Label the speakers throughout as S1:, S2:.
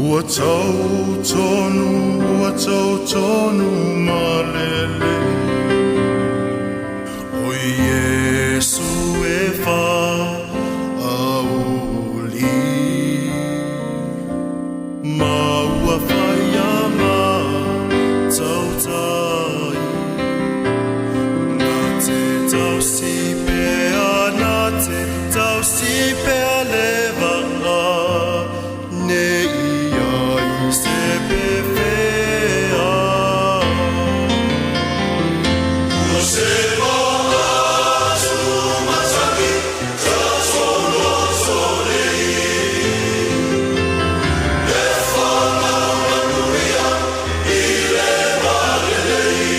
S1: Ua tau tonu, ua tau tonu malele. O Iesu e faauli ma ua faia ma tautai. Na te tausi pea, na te tausi pea le vaa, ne i ai se pefea. Ua se atu matagi, ta tolo nei. E whanau manuia i le malelei.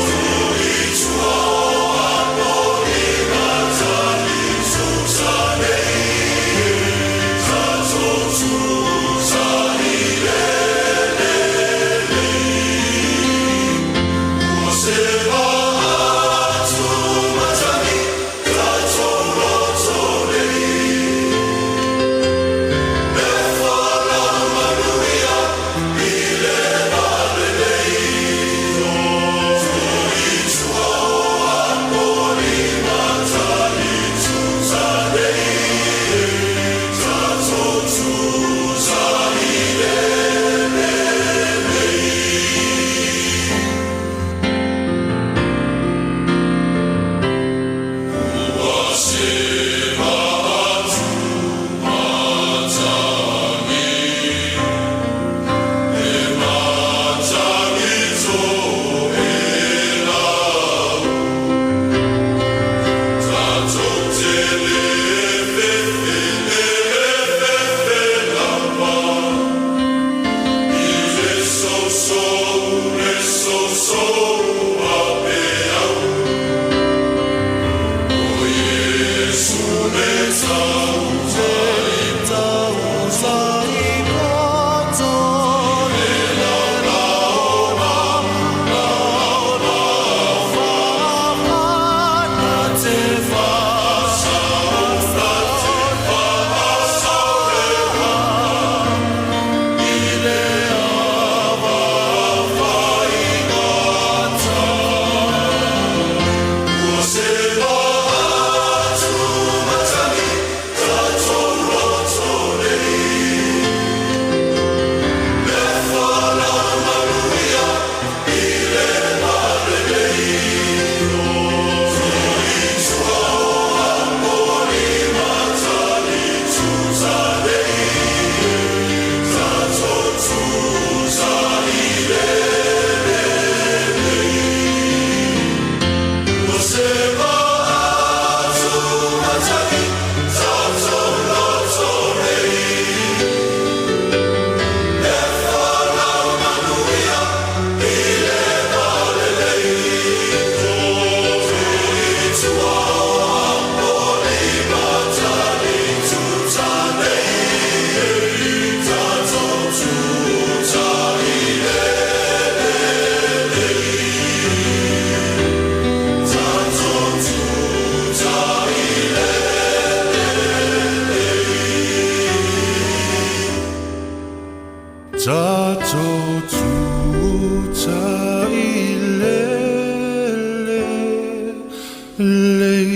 S1: Tui tua o Apoli matani tusa nei. Ta tusa i le lelei. Ua se atu matagi, ta tolo nei. E whanau manuia i le malelei. Tui tua o Apoli matani tusa nei. Ta tusa i le lelei. Ua se atu matagi, e matagi tō e lau. Tatou te le fefe, le fefe lava. I le soso, le soso a pe au. O Iesu me tautai
S2: Tautai poto
S1: le lao lao lao lao fa.
S2: Na te
S1: Whasau, na te whasau le vaa. I le ava faigata. Ua se atu matagi, ta toloto nei. E whanau manuia i le malelei. Tui tua o Apoli matani tusa nei. Ta tusa i le lelei. Ua se atu matagi, ta toloto nei. E whanau manuia i le malelei. Tui tua o Apoli matani tusa nei. Ta tusa i le lelei. Ta tusa i le lelei. Ta tusa i le lelei.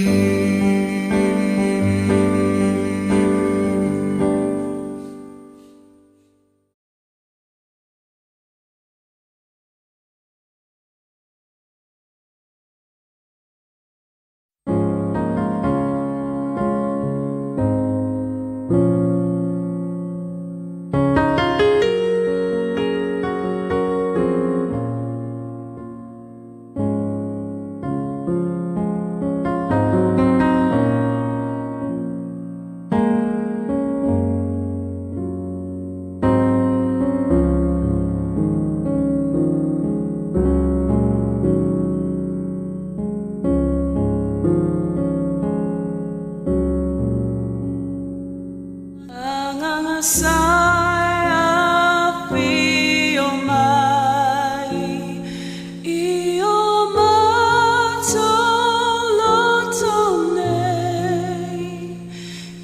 S3: Agaga sa afio mai i o matou loto nei,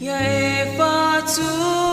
S3: ia e faatupulaia.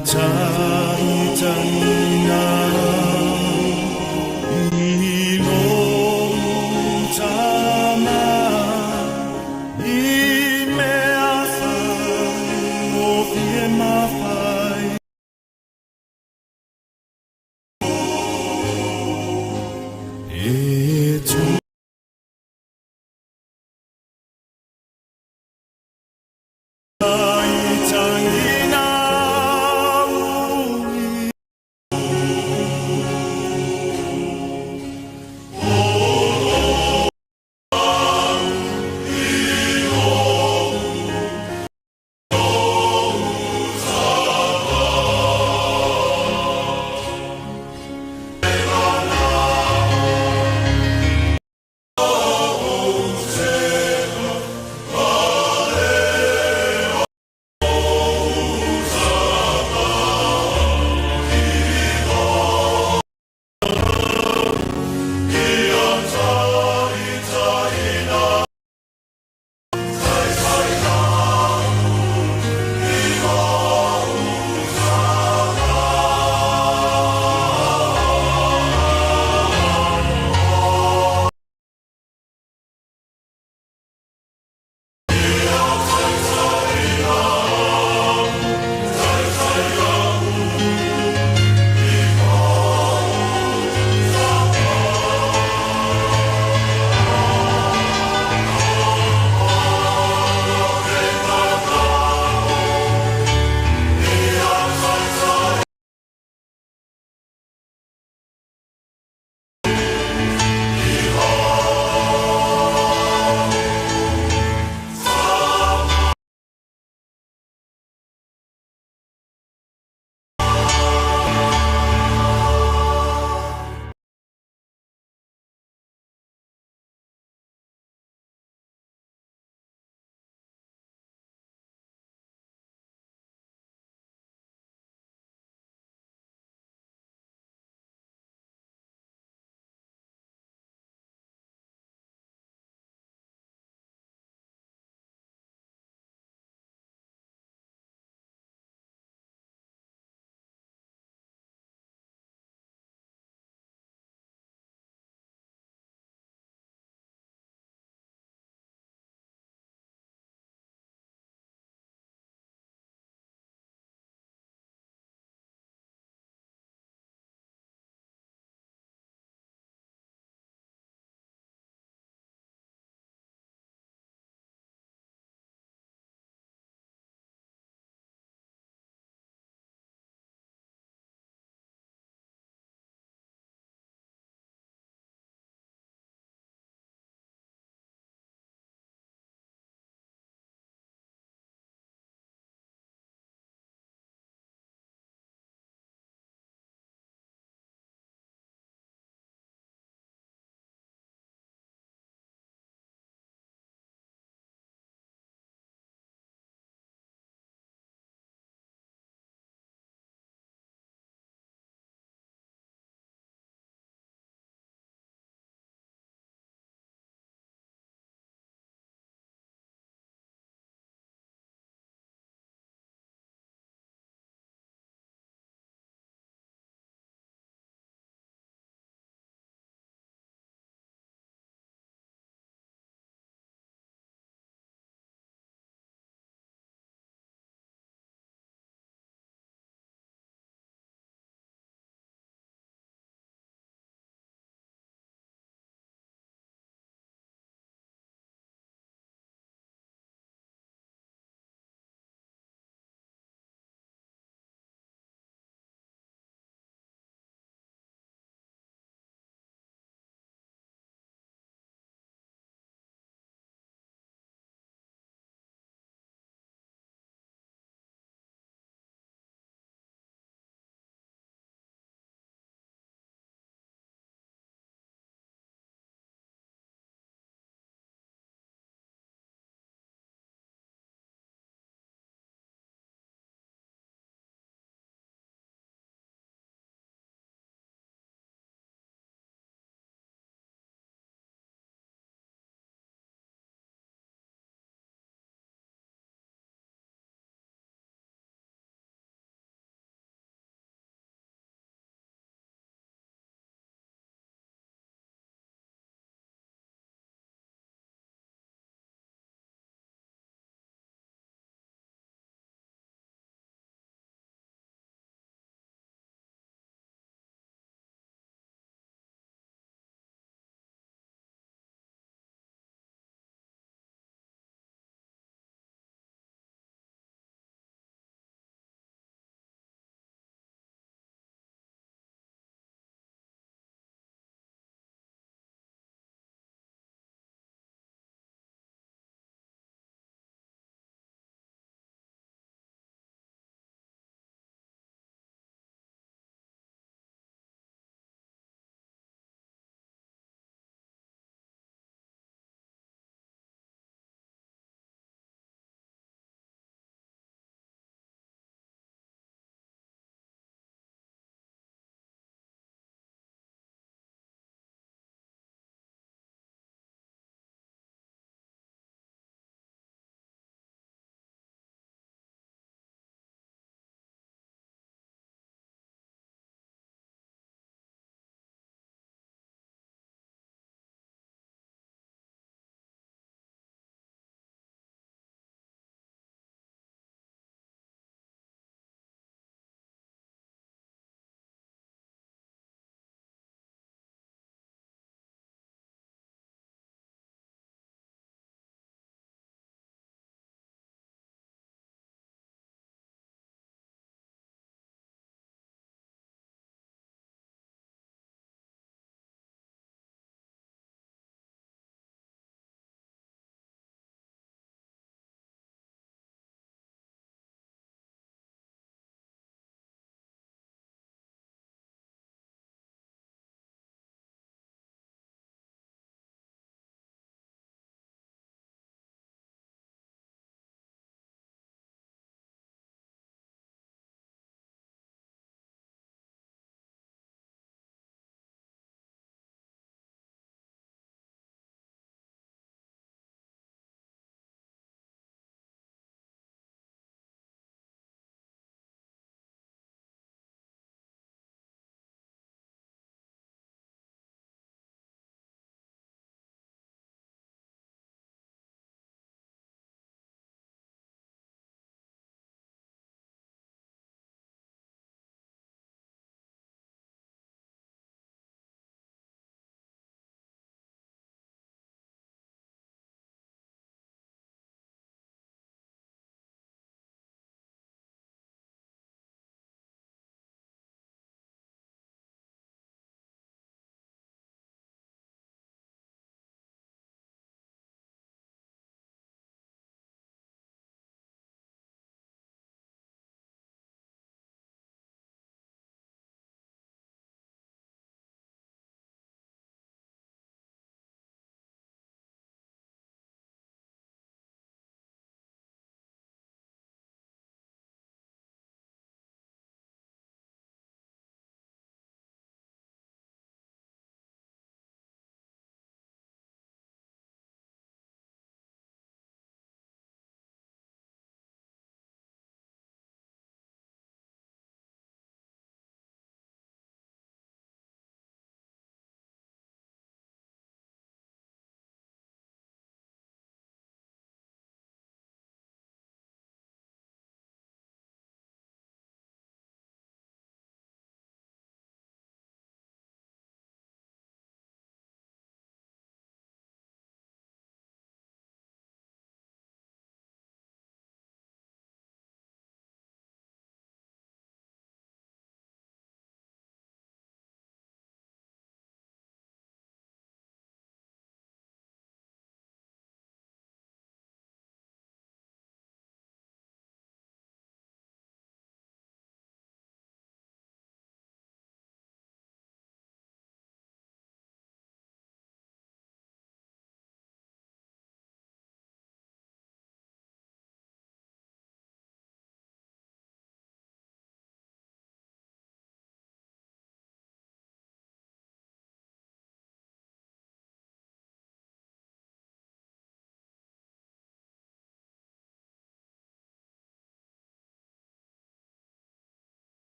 S1: Taitaiina i lou tama i mea faigofie mafai. E tu taitaiina ui.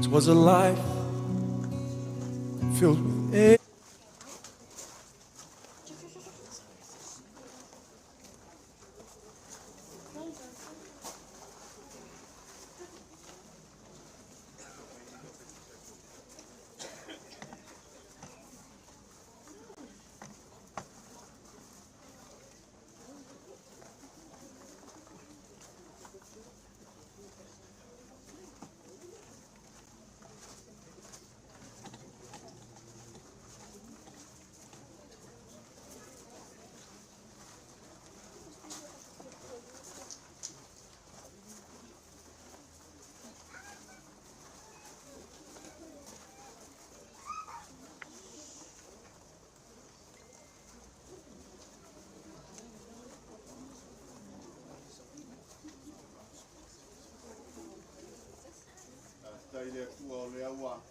S1: 'Twas a life filled with ache.
S4: Faafetai i le Atua o lea ua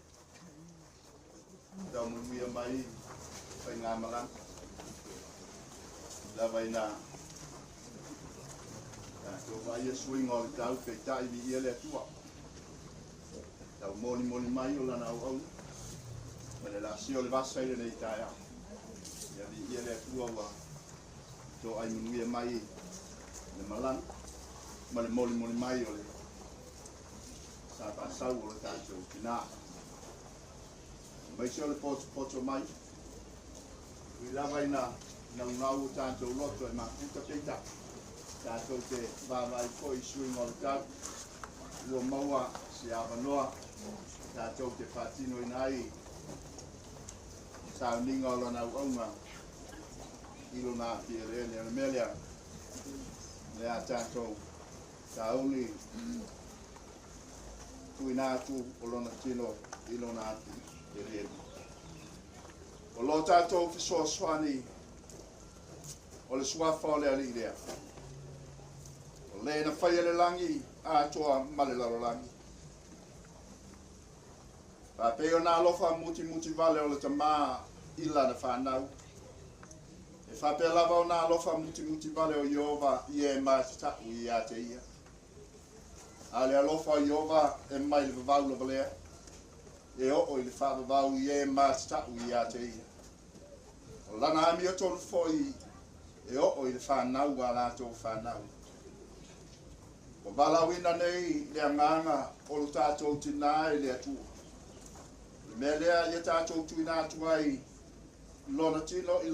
S4: taumanuia mai faigamalaga lava ina tatou vaaia suiga o le tau, peitai viia le Atua taumolimoli mai o lana auauna ma le laasia o le vasa i lenei taeao. Ia viia le Atua ua toai manuia mai le malaga ma le molimoli mai o le sa faasau o le tatou tinā. Aemaise o le potopoto mai, ui lava ina naunau o tatou loto e mafuta peitai, tatou te vaavaai foi i suiga o le tau, ua maua se avanoa tatou te faatinoina ai sauniga o lana auauna i lona afi eleele. O le mea lea, le a tatou sauni tuuina atu o lona tino i lona afi eleele. O lo tatou fesoasoani o le suafa o le Alii lea. O le na faia le lagi atoa ma le lalolagi. Faapei ona alofa mutimuti vale o le tamā i lana fanau. E faapea lava ona alofa mutimuti vale o Ieova i e matatau ia te ia. A le alofa o Ieova e mai le vavau lava lea, e oo i le faavavau i e matatau ia te ia. O lana amiotonu foi e oo i le fanau a latou fanau. Ua valaauina nei le agaga o lo tatou tinā i le Atua. O le mea lea ia tatou tuuina atu ai lona tino i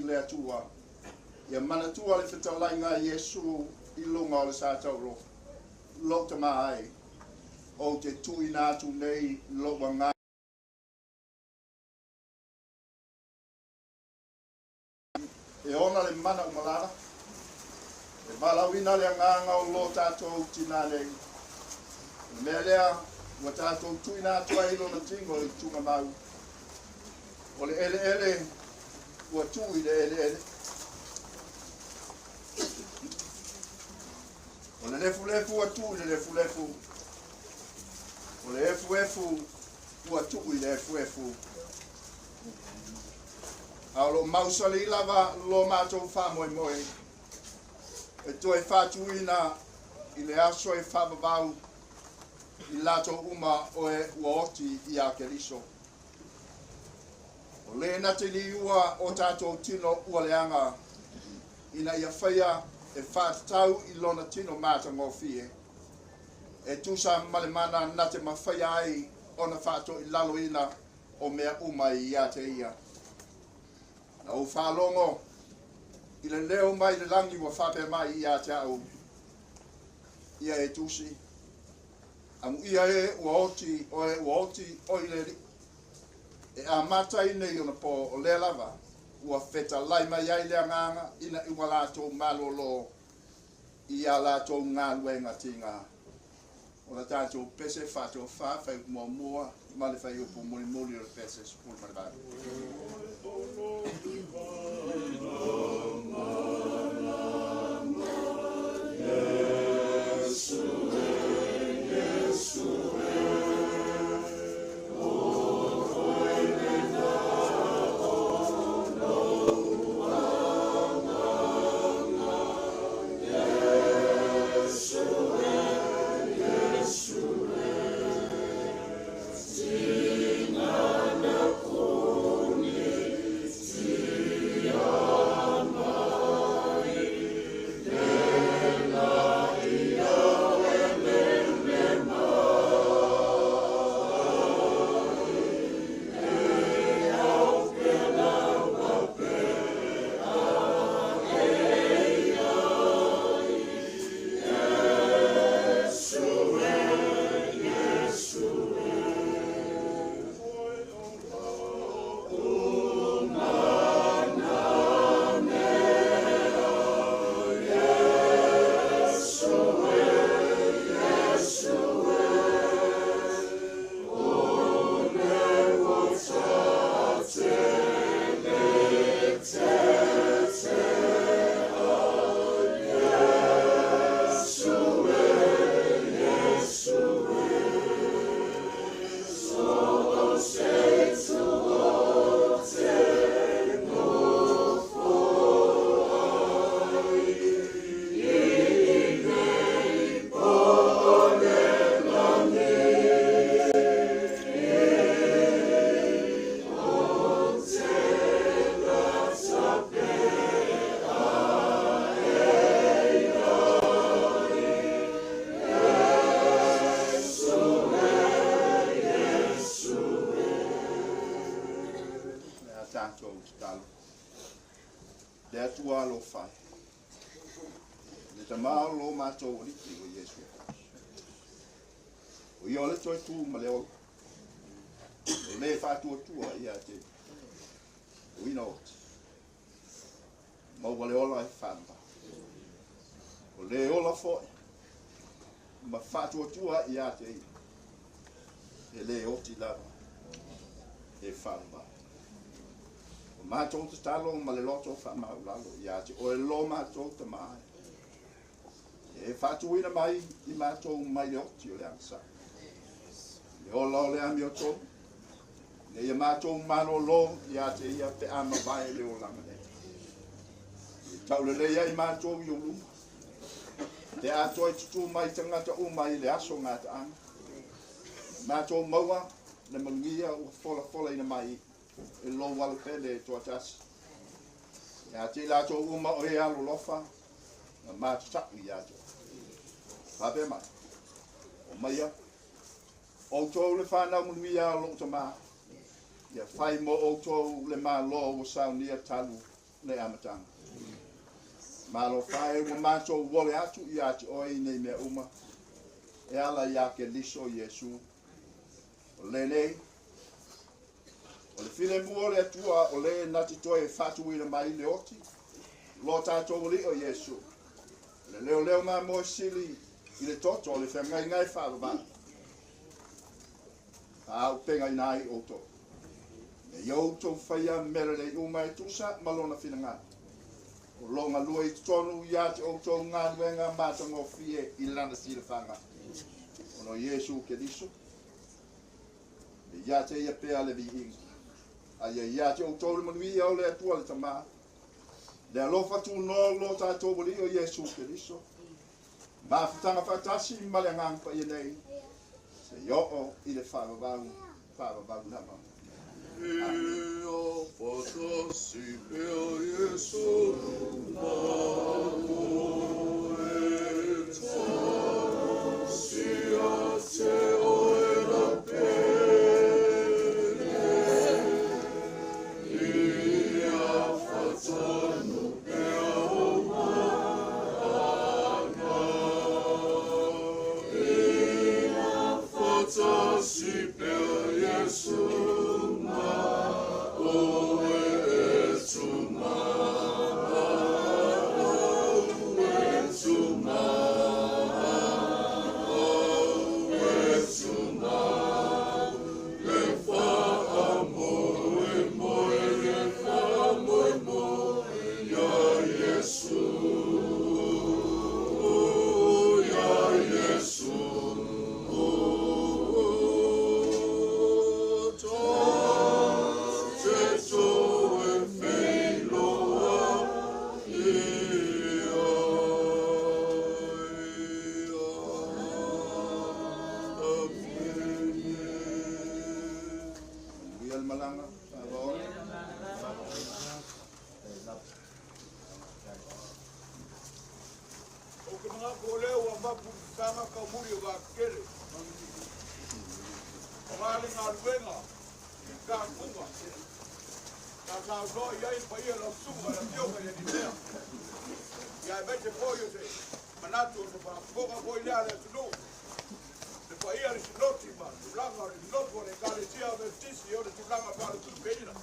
S4: le Atua. Ia manatua le fetalaiga a Iesu i luga o le sa tauro. Lou tamā e, ou te tuuina atu nei lou agaga e ona le mana uma lava. E valaauina le agaga o lo tatou tinā nei. O le mea lea ua tatou tuuina atu ai lona tino i tugamau. O le eleele ua tuu i le eleele. O le lefulefu ua tuu i le lefulefu. O le efuefu ua tuu i le efuefu. A o lo mausali lava lo matou faamoemoe e toe faatuina i le aso e faavavau i latou uma o e ua oti ia Keriso. O le na te liua o tatou tino ua leaga ina ia faia e faatatau i lona tino matagofie e tusa ma le mana na te mafaia ai ona faatoilaloina o mea uma ia te ia. Na ou faalogo i le leo mai le lagi ua faapea mai ia te au, ia e tusi, amuia e ua oti, o e ua oti o i le Alii. E amata i nei ona po o lea lava, ua fetalai mai ai le agaga ina ua latou malolo i a latou galuega tiga. O la tatou pese faatofa fuaiupu muamua ma le fuaiupu mulimuli o le pese 18. Matou tatalo. Le Atua alofa e. Le Tama o lo matou Alii o Iesu Keriso. O ia o le toe tu ma le ola. O le faatuatua ia te uina oti. Maua le ola e faavavau. O le ola foi ma faatuatua ia te ia. E le oti lava e faavavau. O matou tatalo ma le loto faamaualalo ia te oe lo matou Tama e. E faatuina mai i matou mai le oti o le agasala. Le ola o le amiotonu. Ina ia matou malolo ia te ia pe a mavae le olaga nei. E taulelei ai matou i ou luma. Pe a toe tutū mai tagata uma i le aso gataaga. Matou maua le manuia ua folafolaina mai e lou Alo pele e toatasi. Ia te i latou uma o e alolofa ma matatau ia te oe. Faapea mai, omaia, outou le fanau manuia o lou Tama, ia fai mo outou le Malo ua saunia talu le amataga. Malofa e ua matou ole atu ia te oe i nei mea uma, e ala ia Keriso Iesu. O lenei, o le filemu o le Atua o le na te toe faatuina mai le oti, lo tatou Alii o Iesu. O le leoleo mamoe sili i le toto o le feagaiga e faavavau. Faaaupegaina ai outou. Ina ia outou faia mea lelei uma e tusa ma lona finagalo. O lo galue i totonu ia te outou galuega matagofie i lana silafaga. Ona o Iesu Keriso, e ia te ia pea le viiga. A ia ia te outou le manuia o le Atua le Tama, le alofa tunoa o lo tatou Alii o Iesu Keriso, mafutaga faatasi ma le Agaga Paia nei, seia oo i le faavavau, faavavau lava.
S2: Ia faatasi pea Iesu ma oe tasi ia te oe la pele. Ia faatonu pea o mana. Ia faatasi pea Iesu ma oe e tumau, e tumau, e tumau. Le faamoemoe, le faamoemoe ia Iesu, ia Iesu. Ta te toe feiloai ai. Amene.
S4: Manuia le malaga, faavaoga.
S5: Ou te manatu o lea ua avatu saga taumuli o vaakekele. O la le galuega i tapuga. Sa saunoa i ai le paia o lau susuga le Afioga i le Alii Mea. Ia aemaise foi o se manatu o se faafofoga foi lea a le atunuu. Le paia le sinoti ma tulaga o le nofo a le Ekalesia Metotisi o le tulaga faalupelupeina.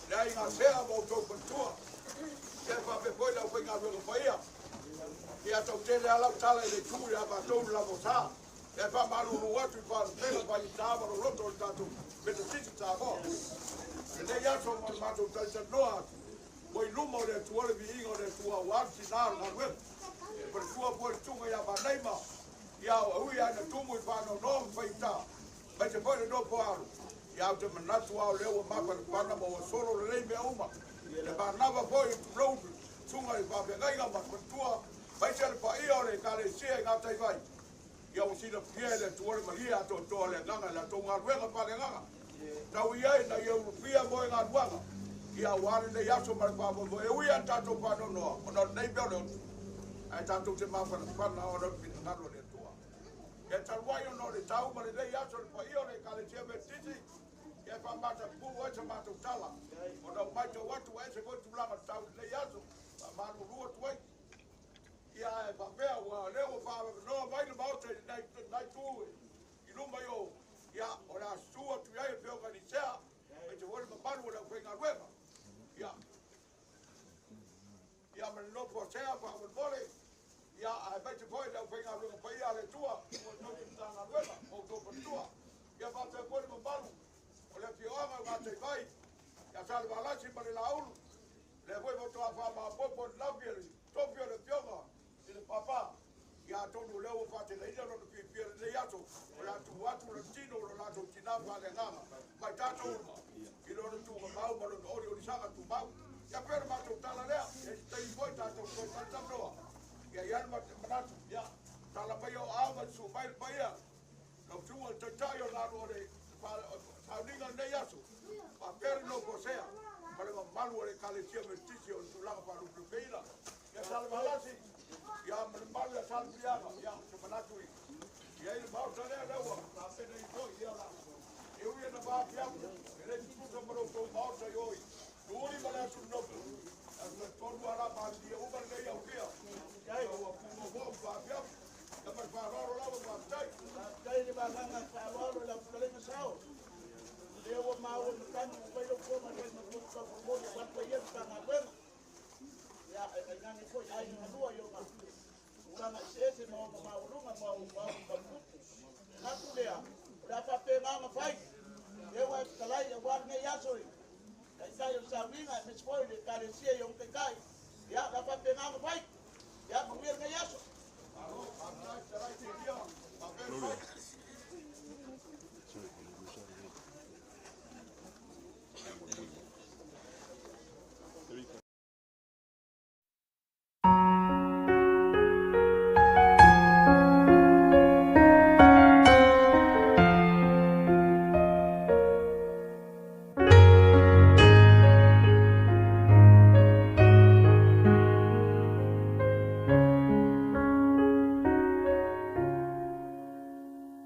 S5: Le aiga sea ma outou faletua. Ia e faapea foi le aufaigaluega paia. Ia tautele lava lau tala i le itu ia matou le lava o sa. Ia e faamalulu atu i faalupega faigata ma loloto o le tatou Metotisi Samoa. Lenei aso ma le matou talatalanoa atu, ua i luma o le Atua le viiga o le Atua aua le tina o le galuega. E faletua foi le susuga ia Manaima, ia e ui lava ina tumu i faanoanoa ma faigata, aemaise foi le nofo alo. Ia ou te manatu lava o lea ua mapanapana ma ua solo lelei mea uma. Le manava foi o tulou susuga i faafeagaiga ma faletua, aemaise le paia o le Ekalesia i gataifale. Ia ua silafia e le Atua le malie atoatoa o le agaga i latou galuega faaleagaga. Tau i ai ina ia ulufia moegaluaga, ia aua lenei aso ma le faamoemoe. E ui lava ina tatou faanoanoa ona o lenei mea o le otu, ae tatou te mafanafana ona o le finagalo o le Atua. Ia talu ai ona o le tau ma lenei aso i le paia o le Ekalesia Metotisi, ia e faamatapu ai sa matou tala, ona ua matau atu ua ese foi tulaga o le tau i lenei aso, faamalulu atu ai. Ia ae faapea ua lea ua faaavanoa mai le Maota i lena itu i luma i o, ia o le a susu atu i ai Afioga i Sea, aemaise foi le mamalu o le aufaigaluega. Ia, ia ma le nofo a Sea faamolemole, ia aemaise foi le aufaigaluega paia a le Atua, ua outou Matagaluega, ma outou faletua. Ia faapea foi le mamalu o le afioaga o Gataivai, ia Salevalasi ma le Laulu, lea foi faatoa faamaopoopo ananafi e le tofi o le afioga i le Papa. Ia atonu o lea ua faateleina lona fiafia i lenei aso, o le a tuu atu lona tino o lo latou tina faaleagaga mai tatou uma i lona tuugamau ma lona oliolisaga tumau. Ia pei o le matou tala lea, e se taimi foi tatou toe talatalanoa, ia i ai le manatu, ia tala mai o aao ma susu mai le paia, lau susuga i le Taitai o le sauniga o lenei aso, faapea le nofo a Sea ma le mamalu o le Ekalesia Metotisi o le tulaga faalupelupeina. Ia Salevalasi, ia ma le mamalu ia Salemuliaga, ia se manatu i ai le Maota lea, lea ua tapena i foi, ia la. E ui ina vaapiapi, e le tutusa ma lo outou Maota i o i Tuuli ma le Aso Nofo. Ae talitonu lava la malilie uma lenei aufia, ia ua punovoa ma vaapiapi. Ia ma le faaaloalo lava, faafetai.
S6: Faafetai i le vagaga faaaloalo i lau fetalaiga Sao. O lea ua maua matagi ua fai lau fono ma taufamolia avatu ai ia le Matagaluega. Ia, e tainane foi aiga galua i ona tulaga eseese ma ona maualuga ma ona tautupu. Manatu lea, o le a faapena ona fai. Lea ua e fetalai aua lenei aso i Taitai o le sauniga aemaise foi le Ekalesia i ona taitai. Ia, o le a faapena ona fai. Ia, manuia lenei aso.
S5: Malo, faafetai fetalai Silia, faapea le fai.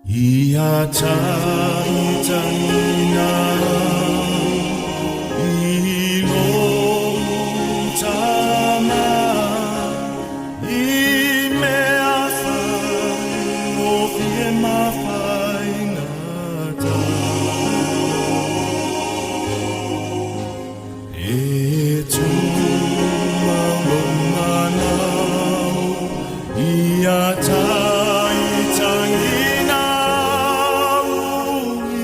S2: Ia taitaina i lou tama i mea faigofie ma faigata. E tumau lou manao ia taitaina au i.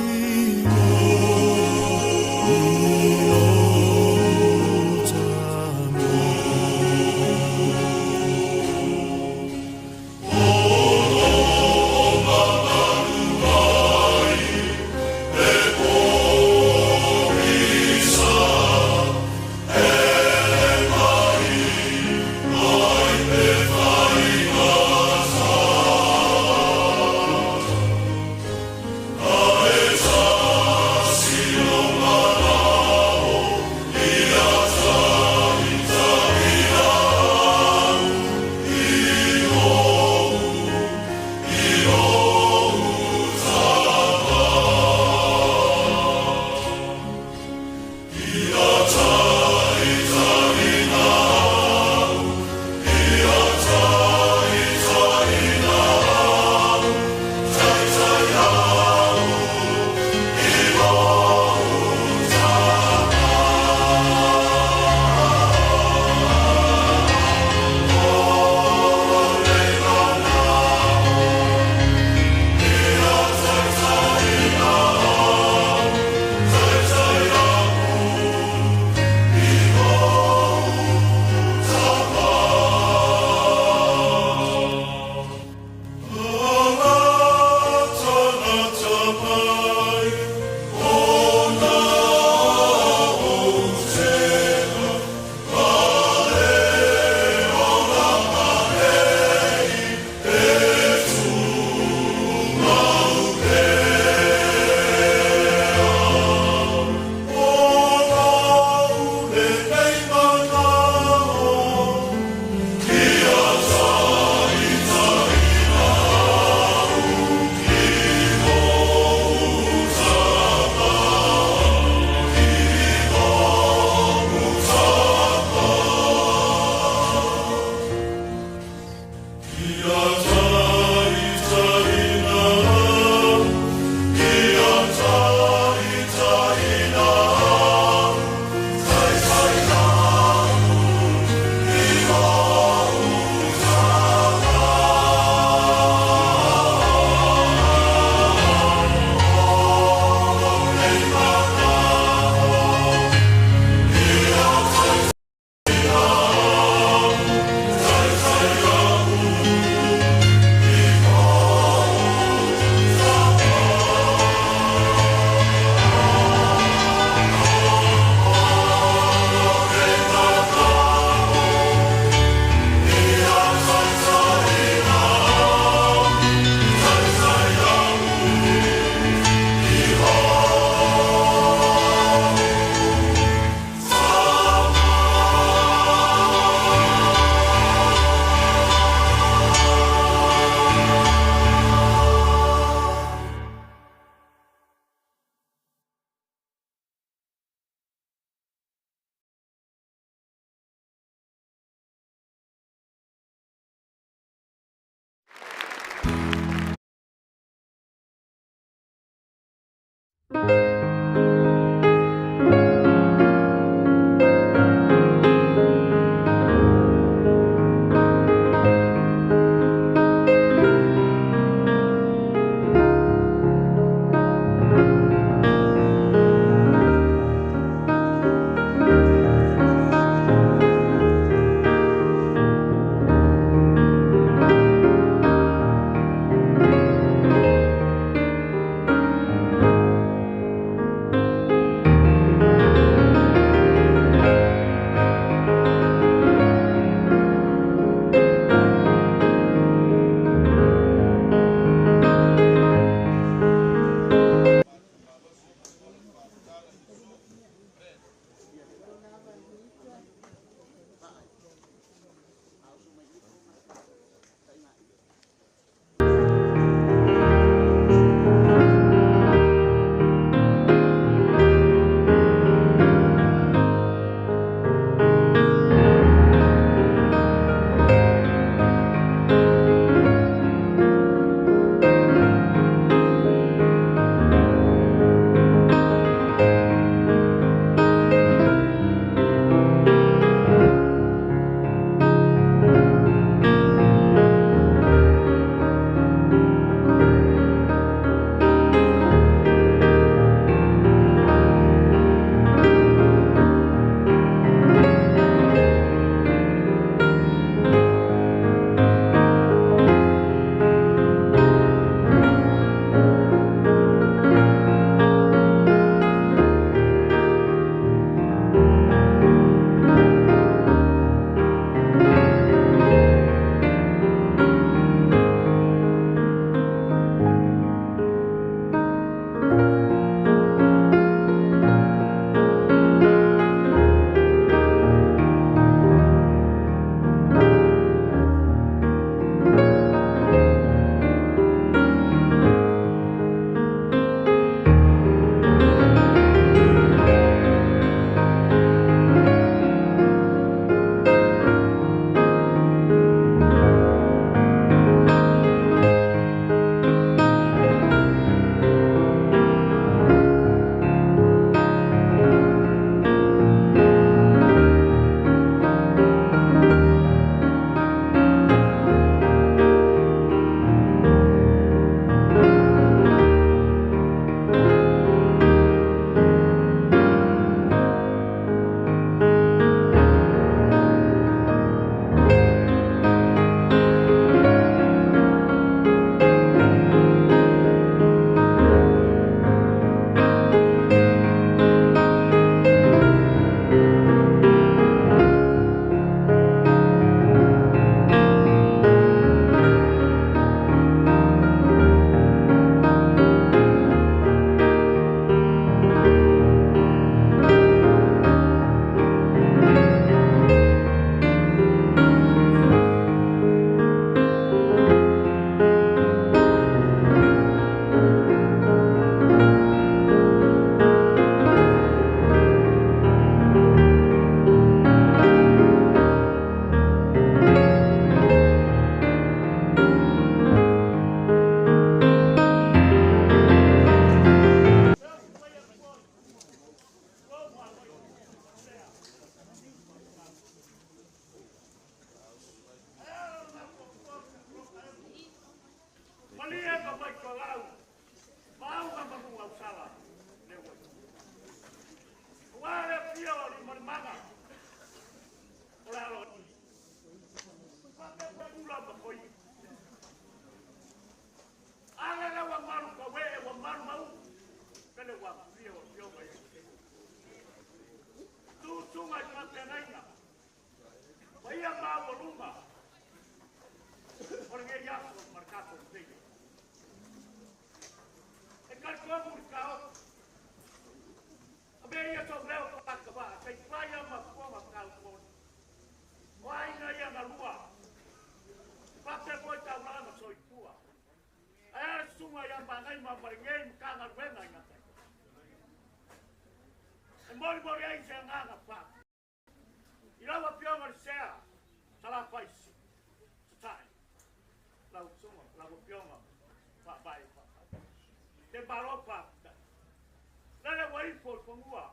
S5: ifo i fanua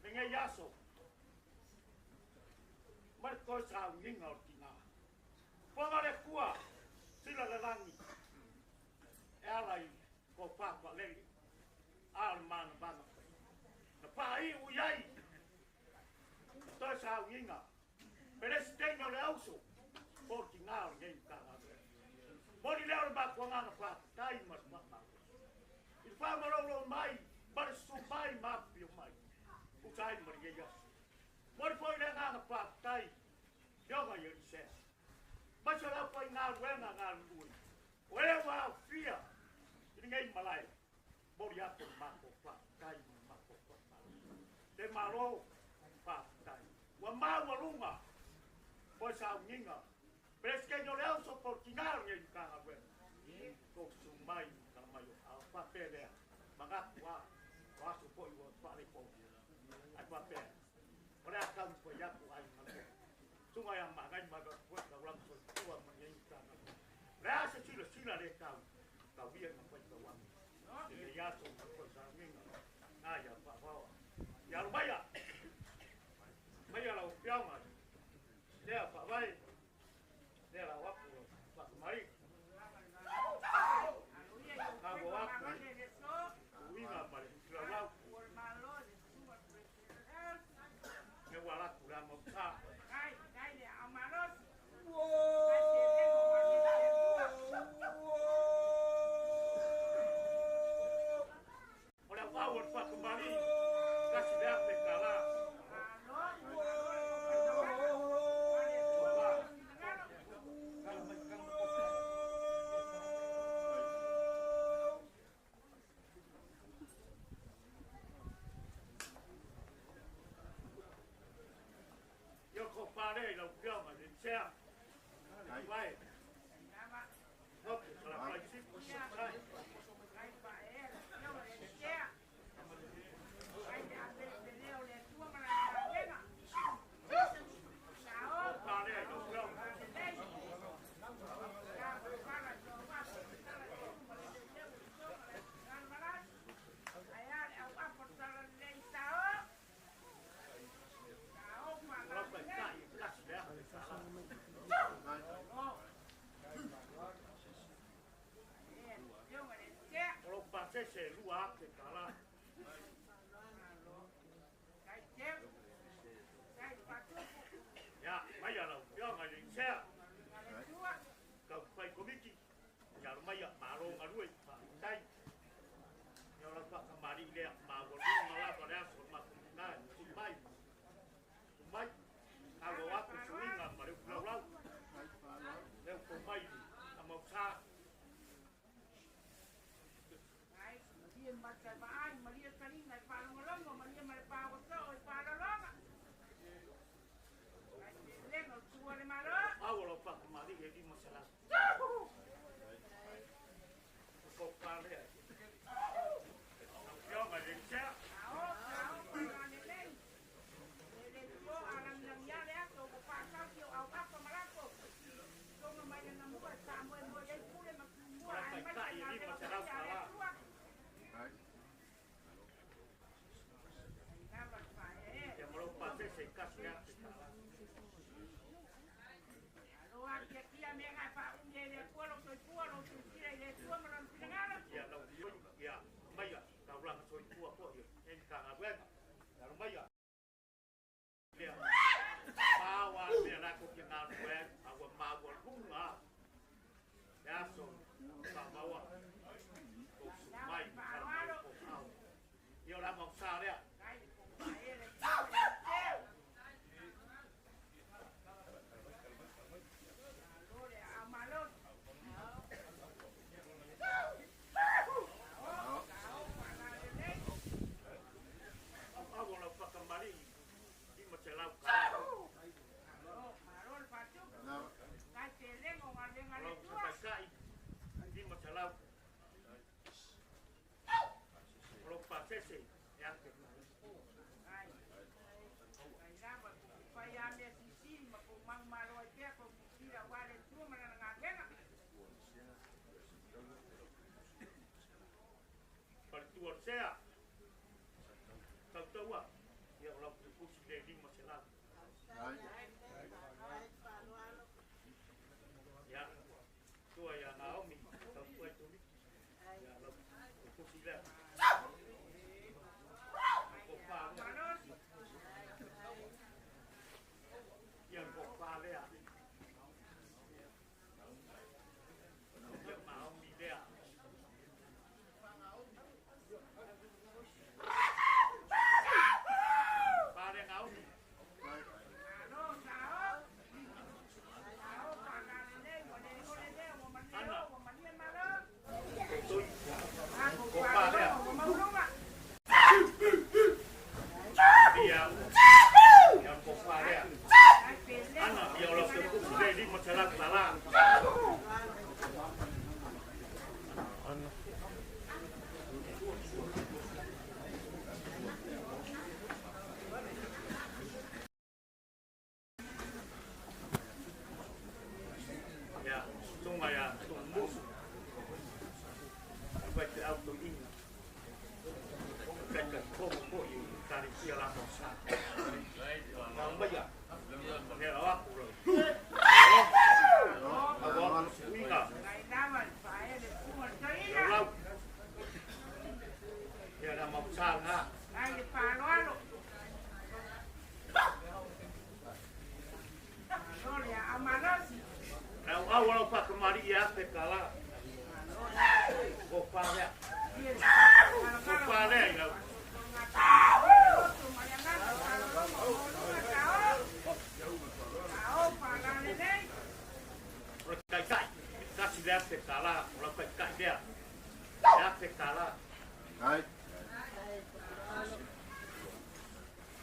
S5: lenei aso ma le toe saugiga o le tinā. Foga le Atua sila le lagi e ala i tofa faalele a o le manavana na faaiu i ai toe saugiga Peresitene o le auso po o le tinā o lenei Matagaluega. Moni lea o le mafuagaga faafetai ma le faamalo i le faamaloulou mai ma le susu mai ma afifio mai tusa ai ma lenei aso. Momoli foi le agaga faafetai i Afioga i Elisea aemaise o le aufaigaluega galulue o e ua aofia i lenei malae. Momoli atu le matou faafetai ma le matou faamalo. Le Malo, faafetai. Ua maualuga foi sauniga Peresetene o le auso po o le tinā o lenei Matagaluega, tou susu mai ma tala mai o ao faapea lea, manatu a, o aso foi ua faaletonu, ae faapea, o le a taumafai atu aiga lea. Susuga ia Magai ma avatu foi taulaga soifua ma lenei Matagaluega. O le a se silasila le tau, tauia na faitau atu i lenei aso ma le sauniga na ia faavaoa. Ia alu maia, maia lau Afioga lea faavae, lea lau atu faakamai. Ua atu uiga ma le laulau. E ua latu le amauta. O le auau o le faakamali, kasi le afe tala. Ia ko pare i lau Afioga i le Sea. Vai. Ok, sala fai sipu, sai. Ko pare i lau Afioga. O lau taitai e kasi le afe tala. O lou pasese e 2,000 tala. Ia, maia lau Afioga i le Sea. Tau fai komiti. Ia alo maia, malo galue, faafetai. Ia o lau faakamali'i lea, maualuga lava le aso o le matou tinā e sii mai. Tu mai, auau atu suiga ma le upu laulau. Le upu mai a mausā. Au o lau faakamali'i e 500. O tofa lea. Lau Afioga i le Sea. O lau taitai e 500 tala. Ia ma lou pasese e kasi le afe tala. Ia lau ia maia taulaga soifua foi e Matagaluega. Ia alo maia. Lea maua le mea la ko ke galulue ai, a ua maualuga le aso faavaoa tou susu mai ma tala mai o kou ao. Ia o le amausā lea. Au o lau faakamali'i 500 tala. O lau taitai 500. O lou pasese e afe. Faletua o le Sea.
S7: le 500. Ia, tua ia Naomi, tau tua i tuli. Ia, lau kusi lea. Ko pā lea. Ia, ko pā lea. Ia, Naomi lea. Pā lea Naomi. Ana. Ko toi. Ko pā lea. Ia, ia ko pā lea. Ana, ia o lau te kusi lea 500 tala. Ana. Ia, tunga ia tumusu. Vai te auto inga. Kai ka komo ko i tari tia la mo sa. Ngā maia. Nea o aku rau. Awa aku suinga. Ia lau. Ia na mausa ngā. Au au lau whakamari i a te kala. Ko pā lea. Ko pā lea i lau. O le kai kai. Kasi lea te kala. O lau kai kai lea. Lea te kala.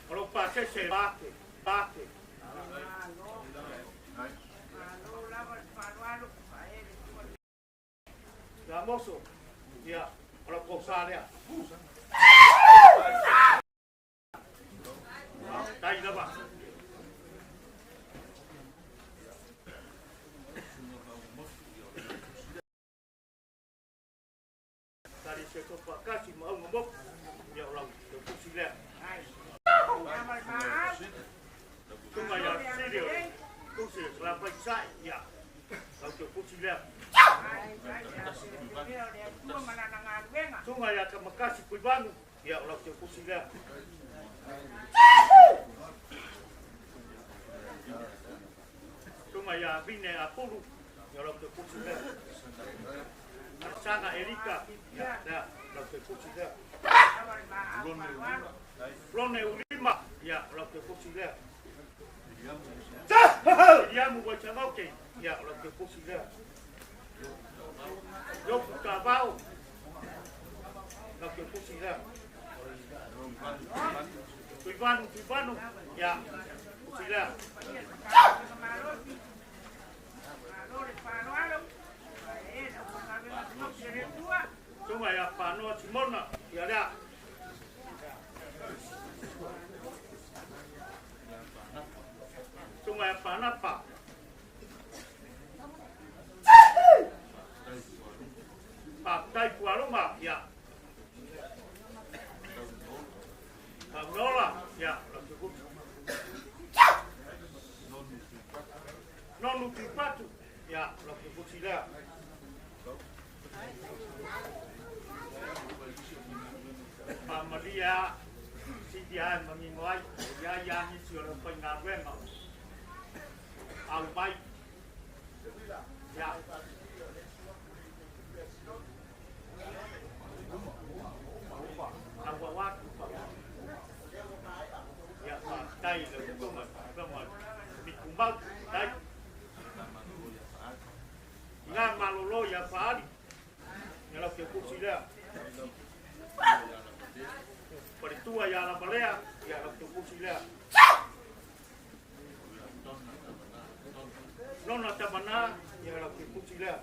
S7: O lau pāsese pāke. Pāke. Ia moso. Ia. O lau kousa lea. Tai lava. Tari se topa kasi ma unga moku. Ia o lau te kusi lea. Tunga ia sirio. Kusi la pai sai. Ia. Lau te kusi lea. Tunga ia ka makasi kuivanu. Ia o lau te kusi lea. Tunga ia vine a pulu. Ia lau te kusi lea. Sanga Erika. Ia lea. Lau te kusi lea. Lone ulima. Ia lau te kusi lea. Ia mu wai changoke. Ia lau te kusi lea. Yoku kavao. Lau te kusi lea. Tuivanu, tuivanu. Ia, kusi lea. Tunga ia pānoa Simona. Ia lea. Tunga ia pānapa. Pātai puaroma. Ia. Pānola. Ia. Lau te kusi. Nonu pipatu. Ia. Lau te kusi lea. Pa Maria, si ia mangingo ai, ia ia ni si o lau pai ngā ruenga. Alu mai. Ia. Au watu pa. Ia pa tai le tunga, tunga. Mikumau, tai. Ngā malolo ia whaari. Ia lau te kusi lea. Paritua ia la balea, ia lau te kusi lea. Nona tamana, ia lau te kusi lea.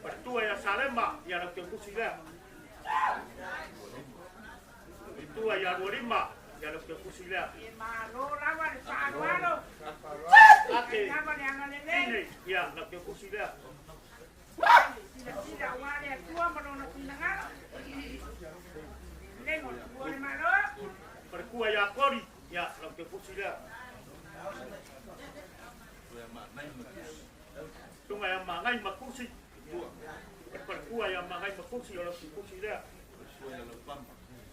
S7: Paritua ia Salema, ia lau te kusi lea. Paritua ia Ruarima, Ia lau te kusi lea.
S8: E malo lava le faaaloalo.
S7: Ake.
S8: Lava le agalelei.
S7: Ine. Ia lau te kusi lea.
S8: Silasila aua le Atua ma lona finagalo. Lelei mo le tua o le Malo.
S7: Faletua ia Kori. Ia lau te kusi lea. Tunga ia Magai ma Kusi. Faletua ia Magai ma Kusi o lau te kusi lea.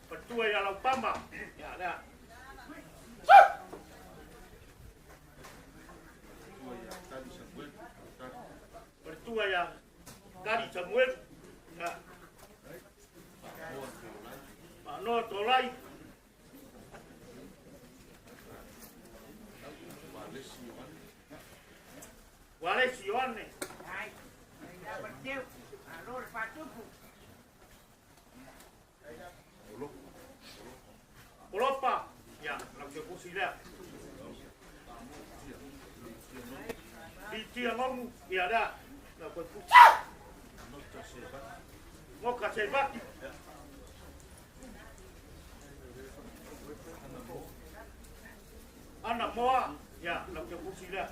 S7: Faletua ia Laupama. Ia lea. Faletua ia Kari Samuel. Ia. Faanoa Tolai. Walesi Ioane.
S8: Ai, lava le teu. Malo le faatupu.
S7: Polopa. Ia, lau te kusi lea. Litia Ngomu. Ia lea. Lau te kusi. Moka Sevaki. Ana Moa. Ia, lau te kusi lea.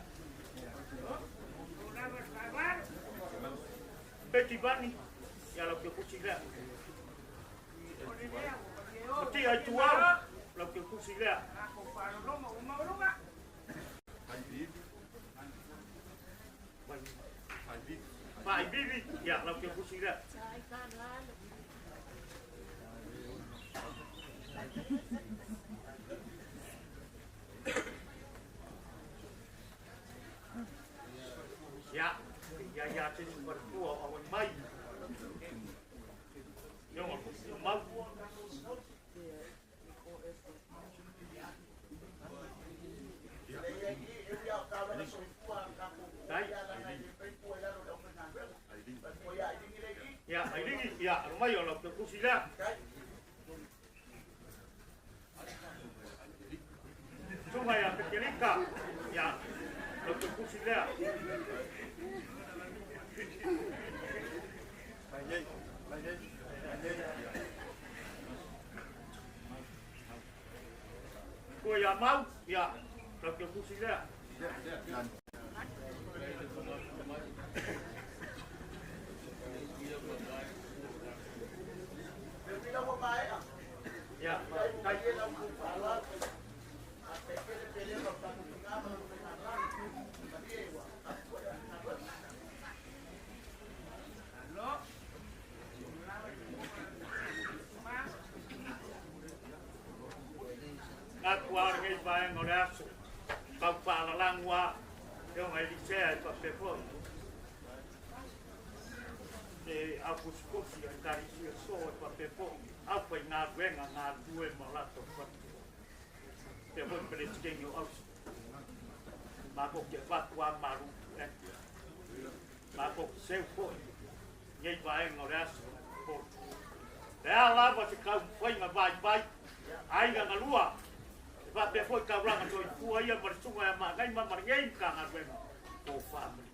S8: Lava le faaaloalo.
S7: Betty Bani. Ia, lau te kusi lea.
S8: O le lea, o le o.
S7: Matia i Tuau. Lau te kusi lea.
S8: Ako faalologo ua maualuga.
S7: Pai Bibi. Ia, lau te kusi lea. Ia, ia ia te ni partua o awan mai. Ia ngā kusi o mau. Tai. Ia, ai lingi, ia, aro mai o lau te kusi lea. Tunga ia Petelika, ia, lau te kusi lea. Kua ia mau, ia, lau te kusi lea. Ia, tai. Ngā kua ngei vaenga o le aso. Kau whaalalangua, e o ngai lisea e papefoi. E au kusikusi ai karisia so e papefoi. Au pai ngā ruenga ngā rue ma lato whatua. Te hoi pere tikengi o ausi. Mā ko ke whatua maru e. Mā ko ke seu foi. Ngei vaenga o le aso. Te a lava te kau whainga vai vai. Aiga ngā lua. E whapea foi ka uranga toi pua ia ma le sunga ia magai ma ma ngei ka ngā ruenga. Ko family.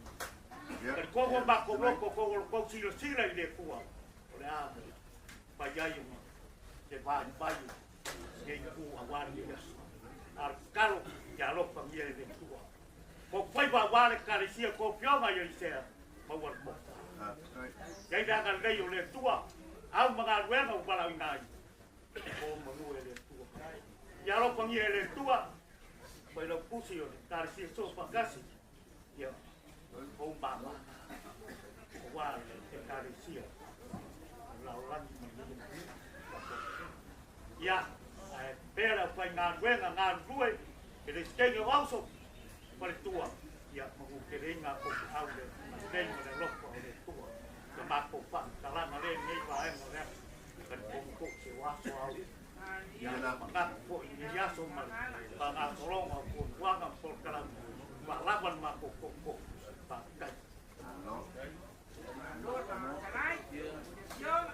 S7: Ka kogo ma ko loko ko ko ko sila sila i le kua. O le a pai ai o te vai vai. Ngei ku a wari i aso. Ar kalo ia alofa ngia e le kua. Ko whai wa wale karesia ko pionga ia i sea. Maua le mota. Ia i le lei o le tua. Au mga ruenga u walau i ngai. O manu e le tua. Ia alofa ngia e le tua. Pai lau pusi o le karesia so whakasi. Ia o mama. O wale te karesia. Lau langi ma ia. Ia, pera pai ngā ruenga ngā rue. E le skenge o auso. Pa le tua. Ia, mahu te reinga ko te au le. Reinga le loko o le tua. Ka mako pa, ka langa le ngei vaenga o le aso. Ka le kongo se waso au. Ia, mangako po i ni aso ma le. Pa ngā tolonga o kuanga po kala. Ma lawan mako ko ko. Pa kai.
S8: Malo le faatalai. Sioga.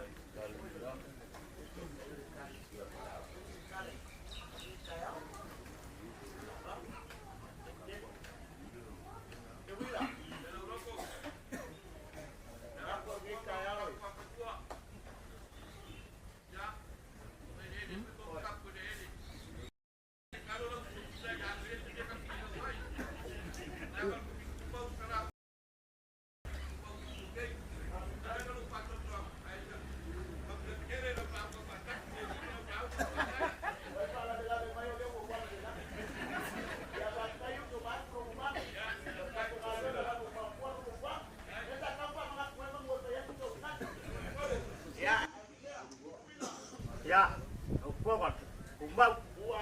S7: Tumau.
S6: Ua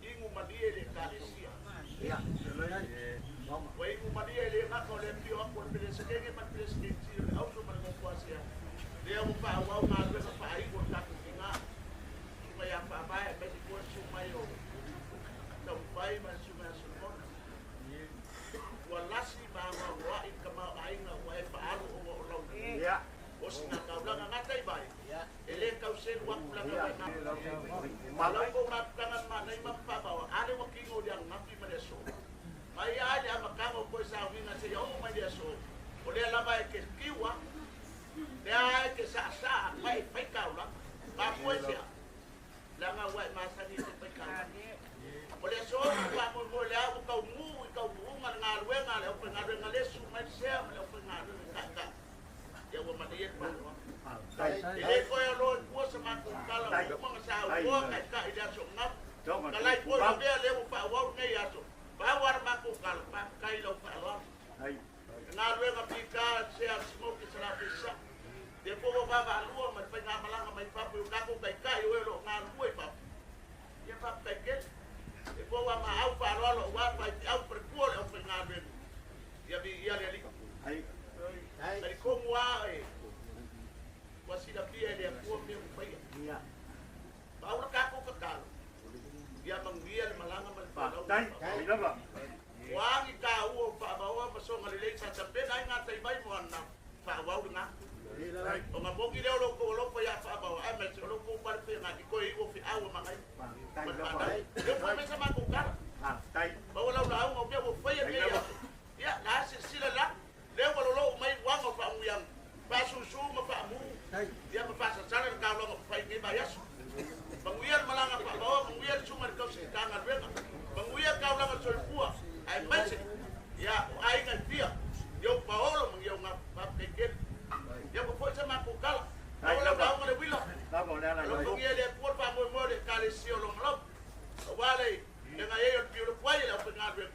S6: igu malie le ekalesia. Ua igu malie le gata o le afio aku o le Peresetene ma le Peresetene Sili o le Auso ma le Nofo-a-Sea. Lea ua faaauau galuega faaigu a le tatou tina, susuga ia Faavae aemaise foi le susu mai o Taumafai ma le susuga ia Solomona. Ua lasi ma anoanoai le tamaoaiga ua e faaalu ona o lau osigataulaga gatai mai, e le tau selu atu leaga ua e Malau kou mafutaga na manai ma faavaoa, a lea ua kino i le ananafi ma le aso. Mai lava i le amataga o toe sauniga seia oo mai le aso, o lea lava e te tiu a, lea lava e te saasaa ma e fai taulaga. Mafua i se a? Leaga ua e masani e te fai taulaga. O le aso na faamoemoe lea ua taunuu i taunuuga le galuega a le aufaigaluega lesu mai le sea ma le aufaigaluega taitai. Ia ua malie le faaaloalo. E le toe alo i tua sa matou tala ua uma ona saunoa taitai i le aso ananafi. Talai foi lavea lea ua faaauau lenei aso. Pau lava le matou tala, faafetai i lau faaaloalo. Le galuega pika sea Simoki Salafai Lea foi ua vaavaalua ma le faigamalaga mai fafo i o tatou taitai o e o lo o galulue i fafo. Ia faafetai tele. Lea foi ua maau faaaloalo aua faifeau faletua o le aufaigaluega. Ia viia le Alii. Talitonu lava e ua silafia e le Atua mea ua faia. Pau le tatou tatalo, ia manuia le malaga ma le folau. O a ni taua o faavaoa ma soga lelei sa tapena ai gatai mai mo ana faaauau lena. Ona moni lea o lo outou alofa ia faavaoa aemaise o lo outou fale feagai toe iu o feau a manaia ma le faatau. Lea ua fai mai sa matou tala. Maua lau lauga o mea ua faia lenei aso. Ia, la silasila la, lea ua lolou mai uaga o faauiaga, faasusu ma faamu, ia ma faasasala le taulaga ua fai i lenei vaiaso. Manuia le malaga faavaoa, manuia le susuga i le tausi galuega, manuia taulaga soifua, aemaise ia o aiga e fia, i ou paolo ma ni au faafetai tele. Ia ua foi sa matou tala. Maua lau lauga le uila. Alofagia e le Atua le faamoemoe o le Ekalesia o Lona Lova, aua le feagai ai o le piolopo ai e le aufaigaluega.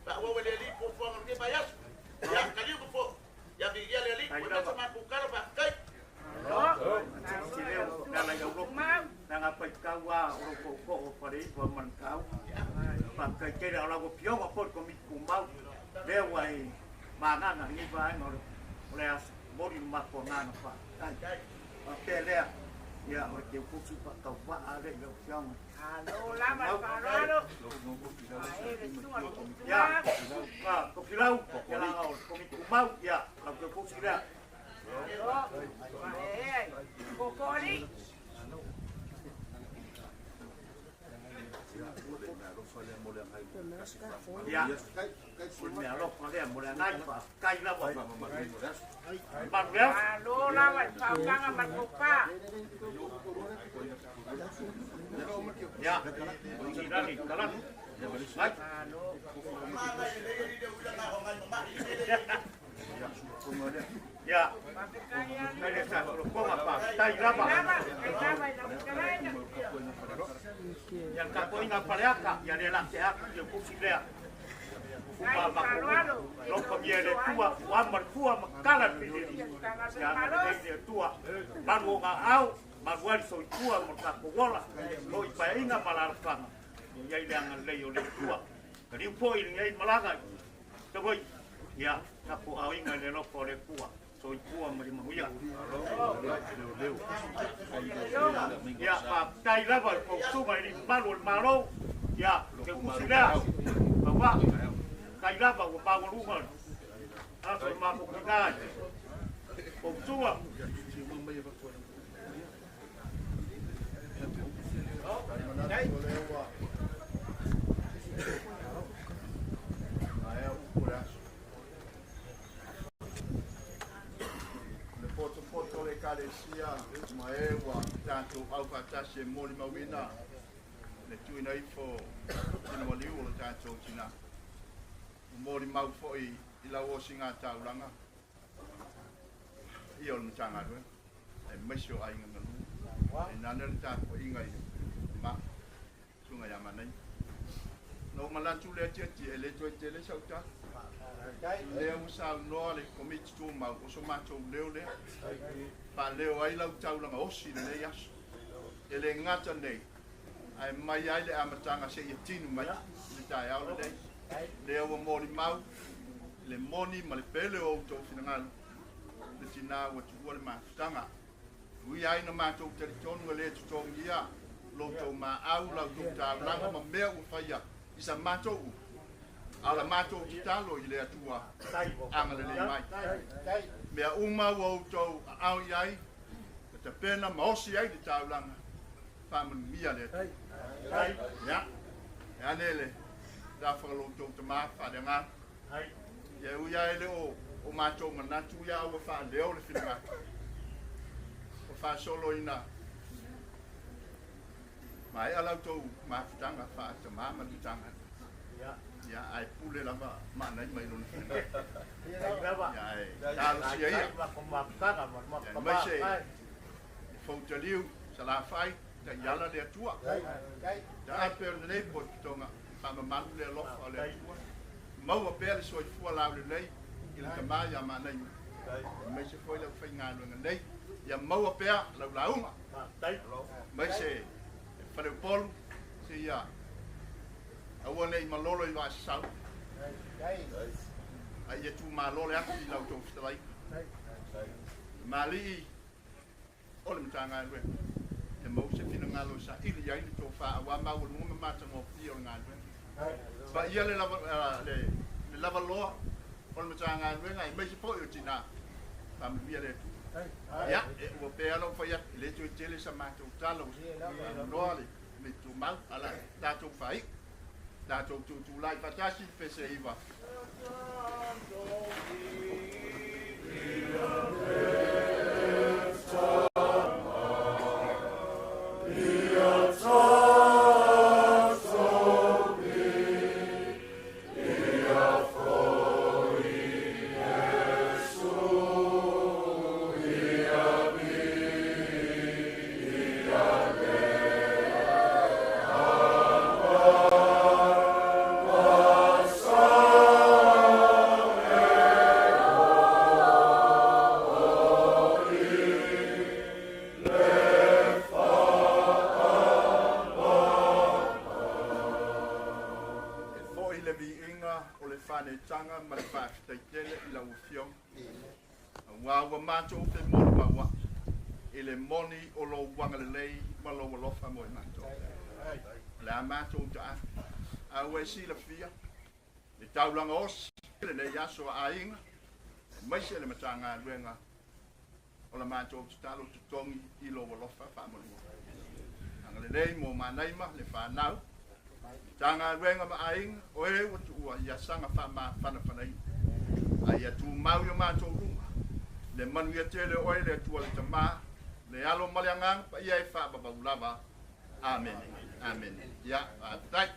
S6: Faaauau e le Alii fuafuaga o lenei vaiaso. Ia, taliu ma fo. Ia viia le Alii, ua mea sa matou tala, faafetai.
S8: Malo lava le faaaloalo. Ae le susuga i le Komiti Tumau. Malo, paeaea i Koko alii. Malo lava i le faautaga ma le tofa. Malo. Faafetai alii. Lava, faafetai lava i lau fetalaiga. Faafetai le faaaloalo e tausiso ai le Matagaluega malosi.
S4: Manatu o lea ua maea upu o le aso. O le potopoto o le Ekalesia ma e ua tatou aufaatasi e molimauina le tuuina ifo o tino maliu o le tatou tina. Ua molimau foi i lau osigataulaga paia o le Matagaluega aemaise o aiga galue. Tainane le tapuaiga i ma susuga ia Manaia. Ona ou manatu lea Tiatia e le toe tele sau tala. Lea ua saunoa le Komiti Tumau o so matou leo lea. Faaleo ai lau taulaga osi i lenei aso. E le gata nei, Ae mai ai le amataga seia tinu mai i le taeao lenei. Lea ua molimau le moni ma le pele o outou finagalo, le tinā ua tuua le mafutaga. Ui ai na matou talitonu e le totogia lo outou maau, la outou taulaga ma mea ua faia i sa matou upu, a o la matou tatalo i le Atua agalelei mai. Mea uma ua outou aao i ai, ma tapena ma osi ai le taulaga, faamanuia le Atua. Ia, e ane le tafaga lo outou tamā faaleagaga. Ia ui ai le o matou manatu ia ua faaleo le finagalo. Ua faasolo ina maea la outou mafutaga faatamā ma le Matagaluega. Ia, ae pule lava maanai mai lona finagalo. Ia, ae talosia ia. Ia, aemaise le foutaliu, Salafai, taiala le Atua. Taape o lenei potopotoga, faamamalu le alofa o le Atua. Maua pea le soifua laulelei i le tamā ia Maanaima. Aemaise foi le aufaigaluega nei. Ia maua pea lau lauga. Aemaise Faleupolu, seia aua nei malolo i vaasasau. A ia tumalo le afi i lau tou fetalaiga. Malii o le Matagaluega. Ia maua se finagalo e saili ai le tofa auā maualuga ma matagofie o le galuega. Paia le lava, le lavaloa o le Matagaluega aemaise foi o tinā. Faamanuia le Atua. Ia, e ua pea lou fai atu, e le toe tele sa matou tala ua noa le me tumau, ala tatou fai. Tatou tutulai faatasi pese iva. E foi le viiga o le faanetaga ma le faafetaitele i lau afioga. Auā ua matou femolimaua'i i le moni o lou agalelei ma lou alofa mo i matou. O le a matou taape, a ua e silafia le taulaga osi lenei aso a aiga, aemaise le Matagaluega o la matou tatalo totogi i lou alofa faamolemole. Agalelei mo Manaima le fanau, Matagaluega ma aiga, o e ua tuua ia saga faamafanafanaina. A ia tumau i o matou luma, le manuia tele o oe le Atua le Tamā, le Alo ma le Agaga Paia e faavavau lava. Amene. Amene. Ia, faafetai.